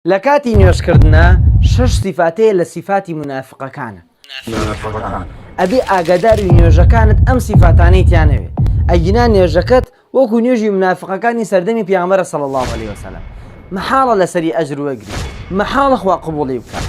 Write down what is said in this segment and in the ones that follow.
لە کاتی نوێژکردنا شەش سیفات هەیە لە سیفاتی مونافقەکانە. ئەبێ ئاگادار بی نوێژەکانت ئەم سیفاتانەی تیا نەبێ ئەگینا نوێژەکەت وەکو نوێژی مونافقەکانی سەردەمی پێغەمبەرە صلی اللە علیه وسلم مەحاڵە لەسەری ئەجر وەگری مەحاڵە خوا قبوڵی بکا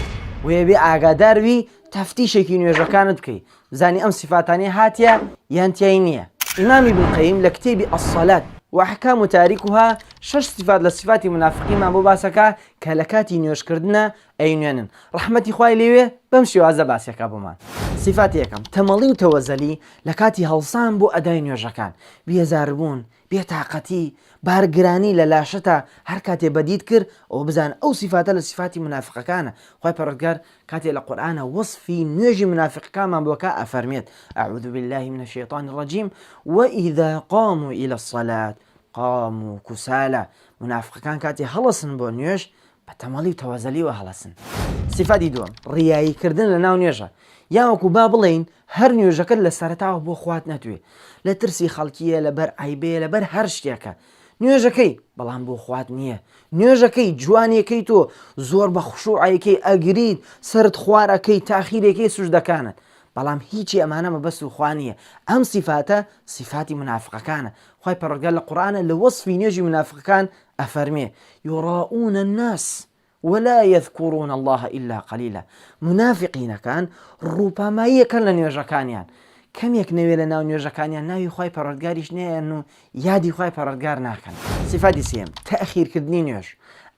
بۆیە بێ ئاگادار بی تەفتیشێکی نوێژەکانت بکەی بزانی ئەم سیفاتانەی هاتیە یان تیای نییە. ئیمام ابن قەیم لە کتێبی الصلاة و احکام تارکها شەش سیفات لە سیفاتی مونافقینمان بۆ باسەکا کە لە کاتی نوێژکردنا ئەینوێنن ڕەحمەتی خوای لێوێ بەم شێوازە باسیەکا بۆمان. سیفاتی یەکەم، تەمەڵی و تەوەزەلی لە کاتی هەڵسان بۆ ئەدای نوێژەکان، بێزاربوون، بێتاقەتی، بارگرانی لە لاشەتا هەر کاتێ بەدیت کرد ئەوە بزانە ئەو سیفاتە لە سیفاتی مونافقەکانە، خوای پەروەردگار کاتێ لە قورئانا وەسفی نوێژی مونافقەکانمان بۆ کا ئەفەرمێت، اعوذ باللە من الشیطان الرجیم، واذا قاموا الی الصلاة قاموا کسالی، مونافقەکان کاتێ هەڵەسن بۆ نوێژ بە تەمەڵی و تەوەزەلیوە هەڵەسن. سیفاتی دووەم، ڕیایی کردن لە ناو نوێژا، یان وەکو با بڵێین هەر نوێژەکەت لە سەرەتاوە بۆ خوات نەتوێ، لە ترسی خەڵکییە، لەبەر عەیبەیە، لەبەر هەر شتێکە، نوێژەکەی بەڵام بۆ خوات نییە، نوێژەکەی جوانیەکەی تۆ زۆر بە خشوع ئەیکەی ئەگریت، سەرت خوار ئەکەی، تاخیرێکەی سوجدەکانت، بەڵام هیچی ئەمانە مەبەست و خوا نییە، ئەم سیفاتە سیفاتی مونافقەکانە، خوای پەروەردگار لە قورئانا لە وەسفی نوێژی مونافقەکان ئەفەرمێ، یراءون الناس ولا یذکرون اللە الا قلیلا، مونافقینەکان ڕووپامایی ئەکەن لە نوێژەکانیان، کەمێک نەوێ لە ناو نوێژەکانیان ناوی خوای پەروەردگاریش نەیەن و یادی خوای پەروەردگار ناکەن. سیفاتی سێیەم، تەئخیر کردنی نوێژ،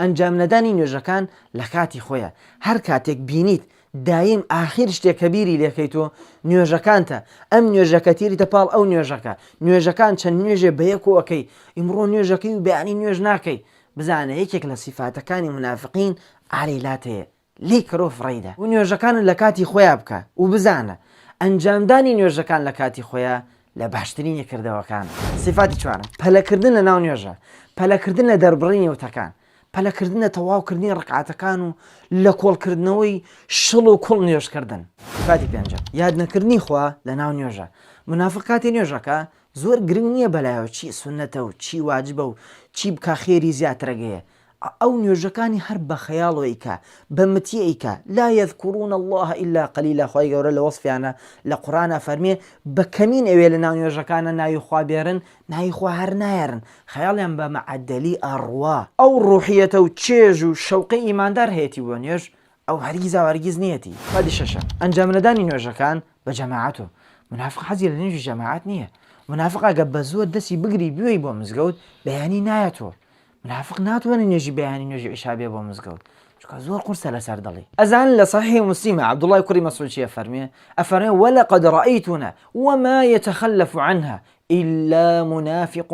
ئەنجام نەدانی نوێژەکان لە کاتی خۆیا، هەر کاتێک بینیت دایم ئاخیر شتێک کە بیری لێکەیتۆ نوێژەکانتە، ئەم نوێژەکە تێریتە پاڵ ئەو نوێژەکە، نوێژەکان چەند نوێژێ بەیەکۆ ئەکەی، ئیمڕۆ نوێژەکەی و بەیانی نوێژ ناکەی، بزانە یەکێک لە سیفاتەکانی مونافقین ئاری لات هەیە لێی کەرۆ فڕێیدە و نوێژەکانت لە کاتی خۆیا بکە و بزانە ئەنجامدانی نوێژەکان لە کاتی خۆیا لە باشترینی کردەوەکانە. سیفاتی چوارەم، پەلەکردن لە ناو نوێژە، پەلەکردن لە دەربڕینی وتەکان، پەلەکردن لە تەواو کردنی ڕکعاتەکان و لە کۆڵ کردنەوەی شڵ و کوڵ نوێژ کردن. سیفاتی پێنجەم، یاد نەکردنی خوا لە ناو نوێژە، مونافق کاتێ نوێژ ئەکا زۆر گرنگ نییە بەلایەوە چی سوننەتە و چی واجبە و چی بکا خێری زیاترەگەیە، ئەو نوێژەکانی هەر بە خەیاڵەوە ئەیکا، بە متی ئەیکا، لا یذکرون اللە الا قلیلا خوای گەورە لە وەسفیانە لە قورئانا فەرمێ بە کەمین ئەوێ لە ناو نوێژەکانا ناوی خوا بێرن، ناوی خوا هەر نایەرن، خەیاڵیان بە مەعەدەلی ئەڕوا. ئەو ڕوحیەتە و چێژ و شەوقەی ئیماندار هەیەتی بۆ نوێژ ئەو هەرگیزاو هەرگیز نیەتی. فادی شەشەم، ئەنجامنەدانی نوێژەکان بە جەماعەت و مونافق حەزی لە نوێژی جەماعەت نیە، مونافق ئەگەر بە زۆر دەستی بگری بیوەی بۆ مزگەوت بەیانی نایەتەوە، منافق ناتوانێ نوێژی بەیانی نوێژی عیشا بێ بۆ مزگەوت چونکە زۆر قورسە لەسەر دڵی. ئەزانن لە صحیح مسلمە عبداللە کوڕی مەسعود چی ئەفەرموێ؟ ئەفەرموێ ولقد رأیتنا وما یتخلف عنها الا منافق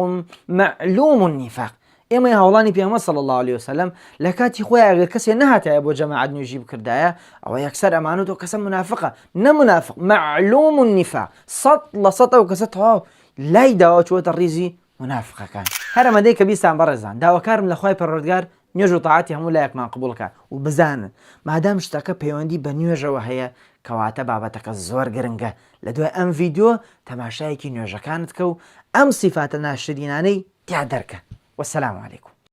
معلوم النفاق ئێمەی هاوڵانی پێغەمبەر صلی اللە علیه وسلم لە کاتی خۆی ئەگەر کەسێ نەهاتایە بۆ جەماعەت نوێژی بکردایە ئەوە یەکسەر ئەمانوت ئەو کەسە منافقە نە منافق معلوم النفاق سەد لە سەد ئەو کەسە تەواو لای داوە چووەتە ڕیزی مونافقەکان. هەر ئەمەندەی کە بیستان بەڕێزان داواکارم لە خوای پەروەردگار نوێژ و تاعەتی هەموو لایەکمان قبوڵ کا و بزانن مادام شتەکە پەیوەندی بە نوێژەوە هەیە کەواتە بابەتەکە زۆر گرنگە لە دوای ئەم ڤیدیۆ تەماشایەکی نوێژەکانت کە و ئەم سیفاتە ناشرینانەی تیا دەرکە والسلام علیکم.